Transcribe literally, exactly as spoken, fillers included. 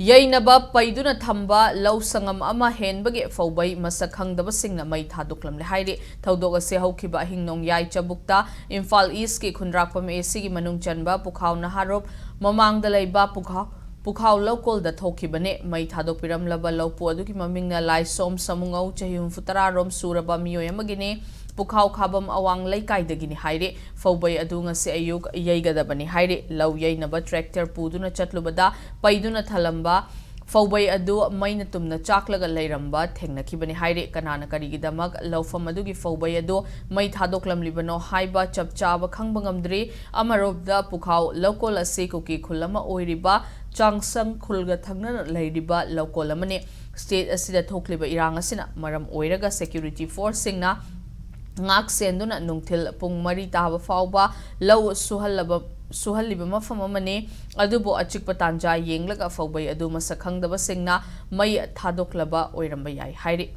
ꯌꯩꯅꯕ ꯄꯩꯗꯨꯅ ꯊꯝꯕ ꯂꯧ ꯁꯪꯉꯝ ꯑꯃ ꯍꯦꯟꯕꯒꯤ ꯐꯧꯕꯩ ꯃꯁꯛ ꯈꯪꯗꯕꯁꯤꯡꯅ ꯃꯩ ꯊꯥꯗꯣꯛꯂꯝꯂꯦ ꯍꯥꯏꯔꯤ꯫ ꯊꯧꯗꯣꯛ ꯑꯁꯤ ꯍꯧꯈꯤꯕ ꯑꯍꯤꯡ ꯅꯣꯡꯌꯥꯏ ꯆꯕꯨꯛꯇ ꯏꯝꯐꯥꯜ ꯏꯁꯀꯤ ꯈꯨꯟꯗ꯭ꯔꯥꯛꯄꯝ ꯑꯦ ꯁꯤꯒꯤ ꯃꯅꯨꯡ ꯆꯟꯕ ꯄꯨꯈꯥꯎ ꯅꯍꯥꯔꯣꯞ ꯃꯃꯥꯡꯗ ꯂꯩꯕ ꯄꯨꯈꯥꯎ ꯄꯨꯈꯥꯎ ꯂꯧꯀꯣꯜꯗ ꯊꯣꯛꯈꯤꯕꯅꯤ꯫ ꯃꯩ ꯊꯥꯗꯣꯛꯄꯤꯔꯝꯂꯕ ꯂꯧꯄꯨ ꯑꯗꯨꯒꯤ ꯃꯃꯤꯡꯅ ꯂꯥꯏꯁꯣꯝ ꯁꯃꯨꯉꯧ, ꯆꯍꯤ ꯍꯨꯝꯐꯨ ꯇꯔꯥ ꯔꯣꯝ ꯁꯨꯔꯕ ꯃꯤꯑꯣꯏ ꯑꯃꯒꯤꯅꯤ꯫ ꯄꯨꯈꯥꯎ ꯈꯥꯕꯝ ꯑꯋꯥꯡ ꯂꯩꯀꯥꯏꯗꯒꯤꯅꯤ ꯍꯥꯏꯔꯤ꯫ ꯐꯧꯕꯩ ꯑꯗꯨ ꯉꯁꯤ ꯑꯌꯨꯛ ꯌꯩꯒꯗꯕꯅꯤ ꯍꯥꯏꯔꯤ꯫ ꯂꯧ ꯌꯩꯅꯕ ꯇ꯭ꯔꯦꯛꯇꯔ ꯄꯨꯗꯨꯅ ꯆꯠꯂꯨꯕꯗ ꯄꯩꯗꯨꯅ ꯊꯜꯂꯝꯕ ꯐꯧꯕꯩ ꯑꯗꯨ ꯃꯩꯅ ꯇꯨꯝꯅ ꯆꯥꯛꯂꯒ ꯂꯩꯔꯝꯕ ꯊꯦꯡꯅꯈꯤꯕꯅꯤ ꯍꯥꯏꯔꯤ꯫ ꯀꯅꯥꯅ ꯀꯔꯤꯒꯤꯗꯃꯛ ꯂꯧꯐꯝ ꯑꯗꯨꯒꯤ ꯐꯧꯕꯩ ꯑꯗꯨ ꯃꯩ ꯊꯥꯗꯣꯛꯂꯝꯂꯤꯕꯅꯣ ꯍꯥꯏꯕ ꯆꯞ ꯆꯥꯕ ꯈꯪꯕ ꯉꯝꯗ꯭ꯔꯤ꯫ ꯑꯃꯔꯣꯝꯗ ꯄꯨꯈꯥꯎ ꯂꯧꯀꯣꯜ ꯑꯁꯤ ꯀꯨꯀꯤ ꯈꯨꯜ ꯑꯃ ꯑꯣꯏꯔꯤꯕ ꯆꯥꯡꯁꯪ ꯈꯨꯜꯒ ꯊꯪꯅꯅ ꯂꯩꯔꯤꯕ ꯂꯧꯀꯣꯜ ꯑꯃꯅꯤ꯫ ꯁ꯭ꯇꯦꯠ ꯑꯁꯤꯗ ꯊꯣꯛꯂꯤꯕ ꯏꯔꯥꯡ ꯑꯁꯤꯅ ꯃꯔꯝ ꯑꯣꯏꯔꯒ ꯁꯦꯀ꯭ꯌꯨꯔꯤꯇꯤ ꯐꯣꯔꯁꯁꯤꯡꯅ ꯉꯥꯛ ꯁꯦꯟꯗꯨꯅ ꯅꯨꯡꯊꯤꯜ ꯄꯨꯡ ꯃꯔꯤ ꯇꯥꯕ ꯐꯥꯎꯕ ꯂꯧ ꯁꯨꯍꯜꯂꯕ ꯁꯨꯍꯜꯂꯤꯕ ꯃꯐꯝ ꯑꯃꯅꯤ꯫ ꯑꯗꯨꯕꯨ ꯑꯆꯤꯛꯄ ꯇꯥꯟꯖꯥ ꯌꯦꯡꯂꯒ ꯐꯧꯕꯩ ꯑꯗꯨ ꯃꯁꯛ ꯈꯪꯗꯕꯁꯤꯡꯅ ꯃꯩ ꯊꯥꯗꯣꯛꯂꯕ ꯑꯣꯏꯔꯝꯕ ꯌꯥꯏ ꯍꯥꯏꯔꯤ꯫